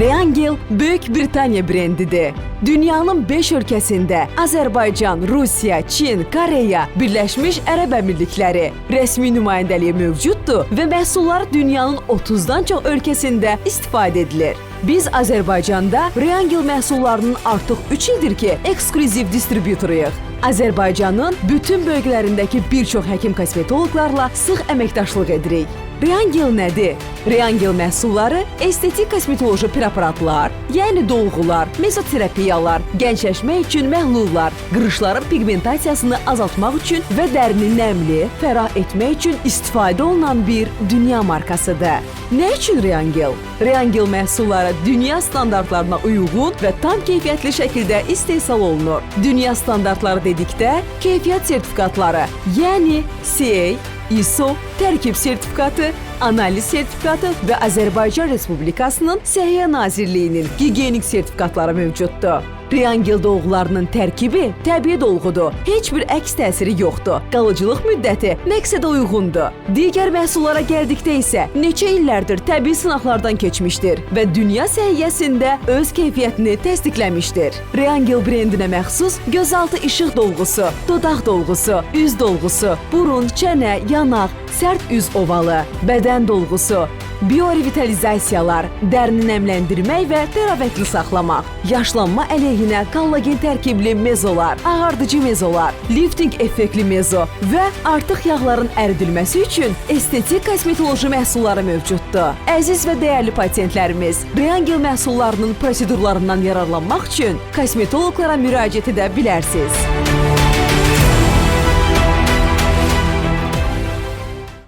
Reangel Böyük Britaniya brendidir. Dünyanın 5 ölkəsində Azərbaycan, Rusiya, Çin, Koreya, Birləşmiş Ərəb Əmirlikləri rəsmi nümayəndəliyi mövcuddur və məhsulları dünyanın 30-dan çox ölkəsində istifadə edilir. Biz Azərbaycanda Reangel məhsullarının artıq 3 ildir ki, ekskluziv distribyutoruyuq. Azərbaycanın bütün bölgələrindəki bir çox həkim kosmetoloqlarla sıx əməkdaşlıq edirik. Reangel nədir? Reangel məhsulları estetik kosmetoloji preparatlar, yəni dolğular, mezoterapiyalar, gəncləşmək üçün məhlullar, qırışların piqmentasiyasını azaltmaq üçün və dərini nəmli, fərah etmək üçün istifadə olunan bir dünya markasıdır. Nə üçün Reangel? Reangel məhsulları dünya standartlarına uyğun və tam keyfiyyətli şəkildə istehsal olunur. Dünya standartları dedikdə keyfiyyət sertifikatları, yəni CA, ISO, tərkib sertifikatı, analiz sertifikatı və Azərbaycan Respublikasının Səhiyyə Nazirliyinin gigiyenik sertifikatları mövcuddur. Reangel dolğularının tərkibi təbii dolğudur. Heç bir əks təsiri yoxdur. Qalıcılıq müddəti məqsədə uyğundur. Digər məhsullara gəldikdə isə neçə illərdir təbii sınaqlardan keçmişdir və dünya səviyyəsində öz keyfiyyətini təsdiqləmişdir. Reangel brendinə məxsus gözaltı işıq dolğusu, dodaq dolğusu, üz dolğusu, burun, çənə, yanaq, sərt üz ovalı, bədən dolğusu, biorevitalizasiyalar, dərini nəmləndirmək və təravətli saxlamaq, yaşlanma əleyhinə kollagen tərkibli mezolar, ağardıcı mezolar, lifting effektli mezo və artıq yağların əridilməsi üçün estetik kosmetoloji məhsulları mövcuddur. Əziz və dəyərli pasientlərimiz, Reangel məhsullarının prosedurlarından yararlanmaq üçün kosmetoloqlara müraciət edə bilərsiniz.